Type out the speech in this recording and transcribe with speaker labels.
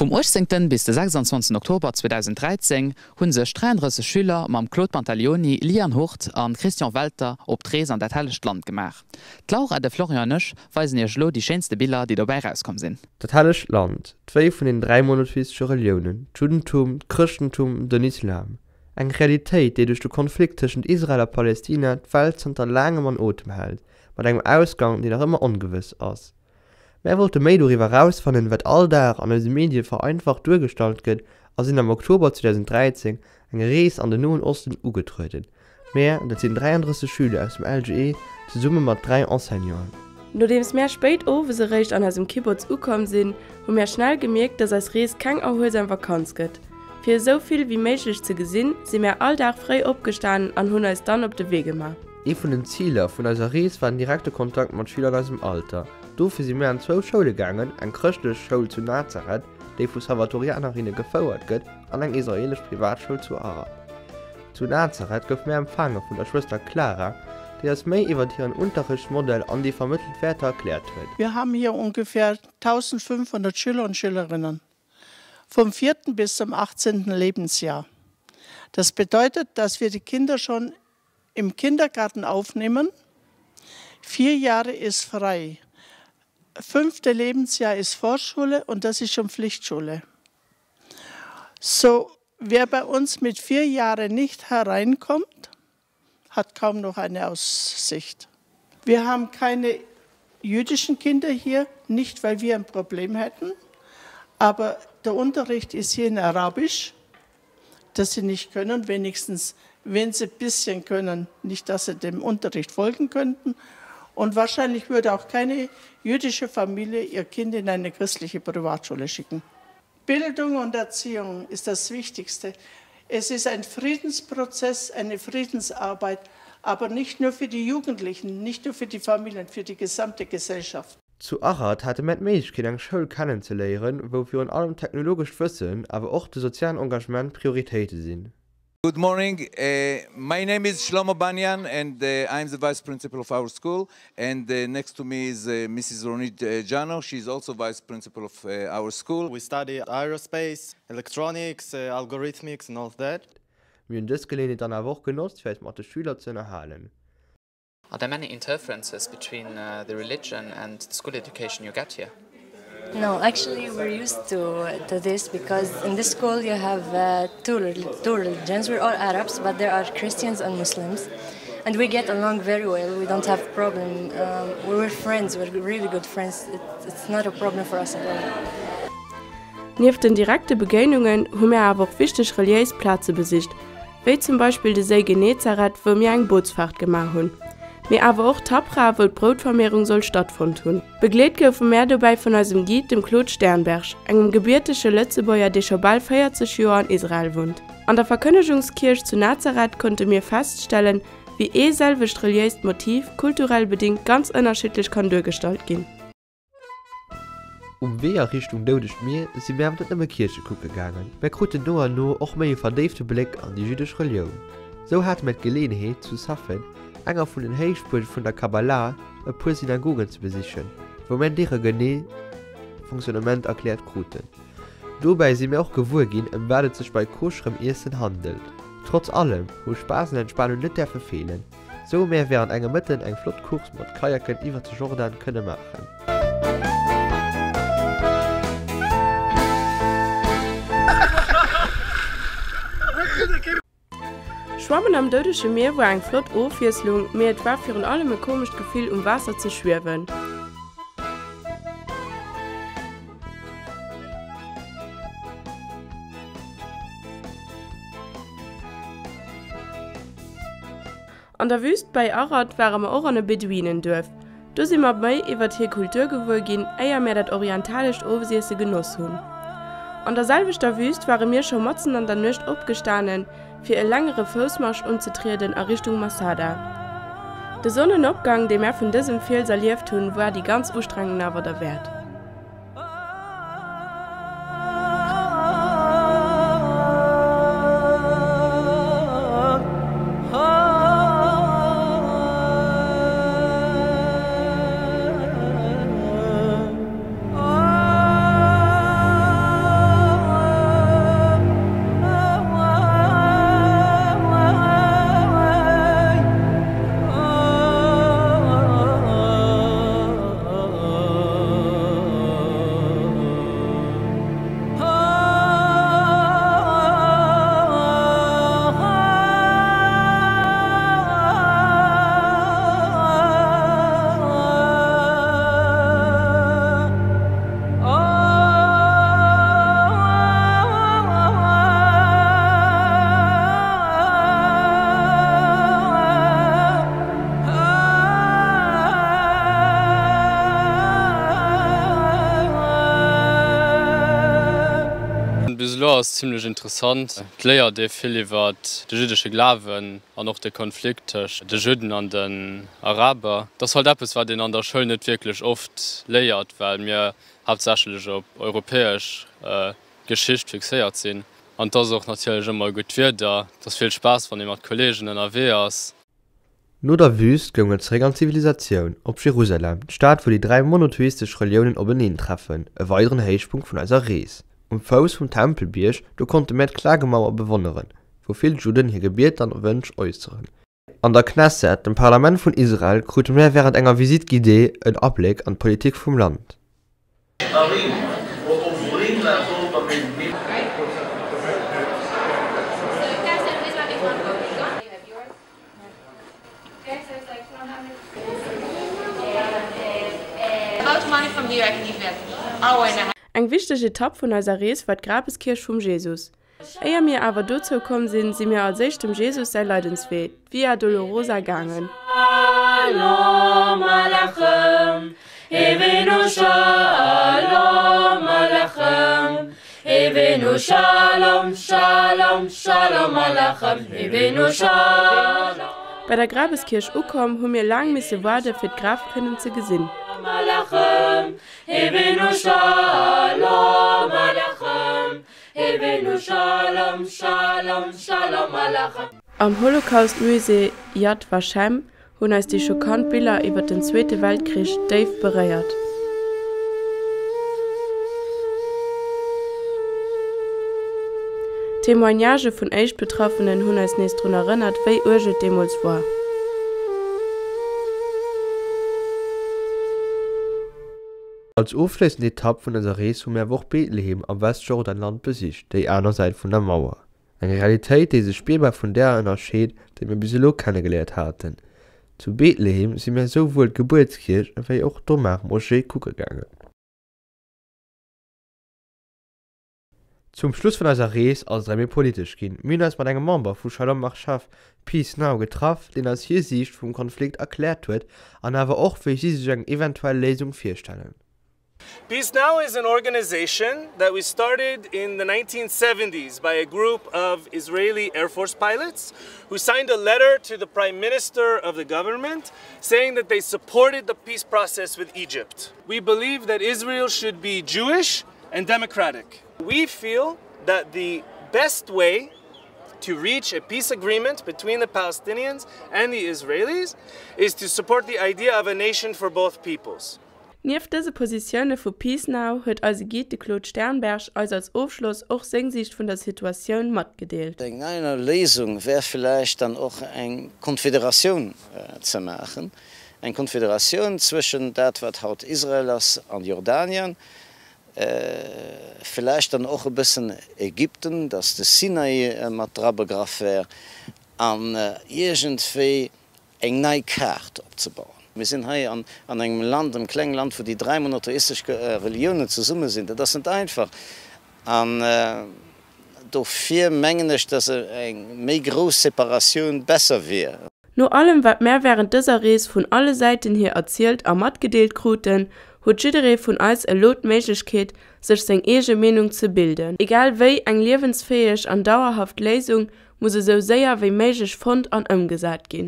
Speaker 1: Vum 18 bis de 26 Oktober 2013 hu sech 33 Schüler mam Claude Pantaleoni, Liane Hurt an Christian Welter op d'Rees an dat hellegt Land gemaach. D'Laura, de Florian an ech weisen iech elo déi schéinste Biller déi dobäi rauskomm sinn.
Speaker 2: Dat hellegt Land, d'Wéi vun den 3 monotheistesche Reliounen, d'Juddentum, d'Chrëschtentum, den Islam. Eng Realitéit, déi duerch de Konflikt tëschent Israel a Palestina d'Welt zanter laangem an Otem hält, mat engem Ausgang, deen nach ëmmer ongewëss ass. Mär wollte méi doriwwer erausfannen, wat all Dag an eise Medie vereinfacht duergestallt gëtt a sinn am Oktober 2013 eng Rees an den Noen Osten ugetrueden. Mär, dat sinn 33 Schüler aus dem LGE zesumme mat 3 Enseignanten.
Speaker 3: Nodeems mär spéit owes eréischt an eisem Kibbutz ukomm sinn, hu mär schnell gemierkt, dass eis Rees keng erhuelsam Vakanz gëtt. Fir esou vill wéi méiglech ze gesinn, si mär all Dag fréi opgestanen an hunn eis dann op de Wee gemaach.
Speaker 2: Ee vun den Ziler vun eiser Rees war den direkte Kontakt mat Schüler an eisem Alter. Dofir si mir an zwou Schoule gaangen, eng chrëschtlech Schoul zu Nazareth, déi vu Salvatorianerinne gefouert gëtt, an eng israelesch Privatschoul zu Arad. Zu Nazareth goufe mir empfaange vun der Schwëster Clara, déi eis méi iwwert hiren Unterrichtsmodell an déi vermëttelt Wäerter erkläert huet.
Speaker 4: Wir haben hier ungefähr 1500 Schüler und Schülerinnen vom vierten bis zum 18. Lebensjahr. Das bedeutet, dass wir die Kinder schon im Kindergarten aufnehmen. Vier Jahre ist frei. Fünfte Lebensjahr ist Vorschule und das ist schon Pflichtschule. So, wer bei uns mit vier Jahren nicht hereinkommt, hat kaum noch eine Aussicht. Wir haben keine jüdischen Kinder hier, nicht weil wir ein Problem hätten, aber der Unterricht ist hier in Arabisch, dass sie nicht können, wenigstens wenn sie ein bisschen können, nicht dass sie dem Unterricht folgen könnten. Und wahrscheinlich würde auch keine jüdische Familie ihr Kind in eine christliche Privatschule schicken. Bildung und Erziehung ist das Wichtigste. Es ist ein Friedensprozess, eine Friedensarbeit, aber nicht nur für die Jugendlichen, nicht nur für die Familien, für die gesamte Gesellschaft.
Speaker 2: Zu Arad hate mär d'Méiglechkeet eng Schoul kennen ze léieren, wou virun allem d'technologescht Wëssen, awer och de sozialen Engagement Prioritéite sinn.
Speaker 5: Good morning. Uh, my name is Shlomo Banyan, and uh, I'm the vice principal of our school. And uh, next to me is uh, Mrs. Ronit uh, Jano. She's also vice principal of uh, our school.
Speaker 6: We study aerospace, electronics, uh, algorithmics, and all of that.
Speaker 2: Mir hunn dës Geleeënheet dann awer och genotzt, fir eis mat de Schüler ze ënnerhalen.
Speaker 1: Are there many interferences between uh, the religion and the school education you get here?
Speaker 7: No, actually we're used to, to this because in this school you have uh, two, two religions. We're all Arabs, but there are Christians and Muslims. And we get along very well. We don't have problem. Um, we were friends. We're really good friends. It, it's not a problem for us at all.
Speaker 3: Nieft den direkte Begéinungen hu mir awer och wichteg reliéis Plaze besicht, wéi zum Beispill de Séi Genezareth, wou mir eng Bootsfaart gemaach hunn, mee awer och Tabra, wou d'Broutvermehrung soll stattfonnt hunn. Begleet goufe mär dobäi vun eisem Guide, dem Claude Sternberg, engem gebiertege Lëtzebuerger, dee scho bal 40 Joer an Israel wunnt. An der Verkënnegungskierch zu Nazareth konnte mir feststellen, wéi ee selwecht reliéist Motiv kulturell bedingt ganz ënnerschiddlech kann duergestallt ginn.
Speaker 2: Um Wee a Richtung Doudegt Mier si mir awer net nëmme Kierche kucke gaangen, mä kruten no an no och méi e verdéifte Bléck an déi jüddesch Relioun. Sou hate mir d'Geleeënheet, zu Safed, enger vun den Héichbuerge vun der Kabbalah, e puer Synagogen ze besichen, wou mir deere genee Fonctionnement erkläert kruten. Dobäi si mir och gewuer ginn, ëm wat et sech bei koscherem Iessen handelt. Trotz allem hu Spaass an Entspanung net däerfe feelen. Sou hu mär während engem Mëtten eng flott Course mat Kajaken iwwert de Jordan kënne maachen.
Speaker 3: Schwammen am Doudege Mier war eng flott Ofwiesslung, mee et war virun allem e komescht Gefill um Waasser ze schwiewen. An der Wüst bäi Arad ware mer och an e Beduinenduerf. Do si mer méi iwwert hir Kultur gewuer ginn, éier mär dat orientalescht Owesiesse genoss hunn. An der selwechter Wüst ware mir scho matzen an der Nuecht opgestanen, fir e längere Foussmarsch unzetrieden a Richtung Masada. De Sonnenopgang, dee mär vun dësem Fiels erlieft hunn, war déi ganz Ustrengung awer derwäert.
Speaker 8: Bis elo ass zimlech interessant. Et léiert ee vill iwwer de jüddesche Glawen an och de Konflikt tëscht de Judden an den Araber. Et ass halt eppes, wat een an der Schoul net wierklech oft léiert, well mir haaptsächlech op europäesch Geschicht fixéiert sinn. An et ass och natierlech ëmmer gutt Wieder. Et ass vill Spaass, wann ee mat Kolleegen ënnerwee ass.
Speaker 2: No der Wüüst goung et zeréck an d'Zivilisatioun, op Jerusalem, d'Stad wou déi 3 monotheistesch Reliounen openeen treffen, e weideren Héichpunkt vun eiser Rees. Um Fouss vum Tempelbierg, do konnte mär d'Klagemauer bewonneren, wou vill Judden hir Gebieter an Wënsch äusseren. An der Knesset, dem Parlament vun Israel, krute mär wärend enger Visite guidée en Abléck an d'Politik vum Land.
Speaker 3: Eng wichteg Etapp vun eiser Rees war d'Grabeskierch vum Jesus. Éier mir awer dozou komm sinn, si mir als éischt dem Jesus säi Leidenswee, d'Via Dolorosa, gaangen. Bei der Grabeskierch ukomm, hu mir laang misse waarde fir d'Graf kënnen ze gesinn. Am Holocaust-Musée Yad Vashem hunn eis déi schockant Biller iwwer den Zweete Weltkrich déif beréiert. D'Témoignagë vun Éischtbetraffenen hunn eis nees drun erënnert, wéi uerg et deemools war.
Speaker 2: Als ofschléissend Etapp vun eiser Rees hu mir awer och Bethlehem am Westjordanland besicht, déi aner Säit vun der Mauer. Eng Realitéit, déi sech spierbar vun där ënnerscheet, déi mir bis elo kennegeléiert haten. Zu Bethlehem si mir esouwuel d'Gebuertskierch ewéi och d'Omar-Moschee kucke gaangen. Zum Schluss vun eiser Rees ass et erëm méi politesch ginn. Mir hunn eis mat engem Member vu Shalom Achshav, Peace Now, getraff, deen eis hir Siicht vum Konflikt erkläert huet an awer och wéi si sech eng eventuell Léisung virstellen.
Speaker 9: Peace Now is an organization that we started in the 1970s by a group of Israeli Air Force pilots who signed a letter to the Prime Minister of the government saying that they supported the peace process with Egypt. We believe that Israel should be Jewish and democratic. We feel that the best way to reach a peace agreement between the Palestinians and the Israelis is to support the idea of a nation for both peoples.
Speaker 3: Nieft dëse Positioune vu Peace Now huet eise Guide, de Claude Sternberg, eis als Ofschloss och seng Siicht vun der Situatioun matgedeelt.
Speaker 10: Eng aner Léisung wär villäicht dann och eng Konfederatioun ze maachen, eng Konfederatioun zwëschen dat wat haut Israel ass an Jordanien, Villäicht dann och e bëssen Ägypten, datt de Sinai mat dra begraff wär, an iergendwéi eng nei Kaart opzebauen. Mir sinn hei an engem Land, engem klenge Land, wou déi 3 monotheistesch Reliounen zesumme sinn. Dat ass net einfach. An dofir mengen ech, datt eng méi grouss Separatioun besser wier.
Speaker 3: No allem wat mär wärend dëser Rees vun alle Säiten hier erzielt a matgedeelt kruten, huet jidderee vun eis elo d'Méiglechkeet, sech seng eege Meenung ze bilden. Egal wéi, eng liewensfäeg an dauerhaft Léisung muss esou séier wéi méiglech fonnt an ëmgesat ginn.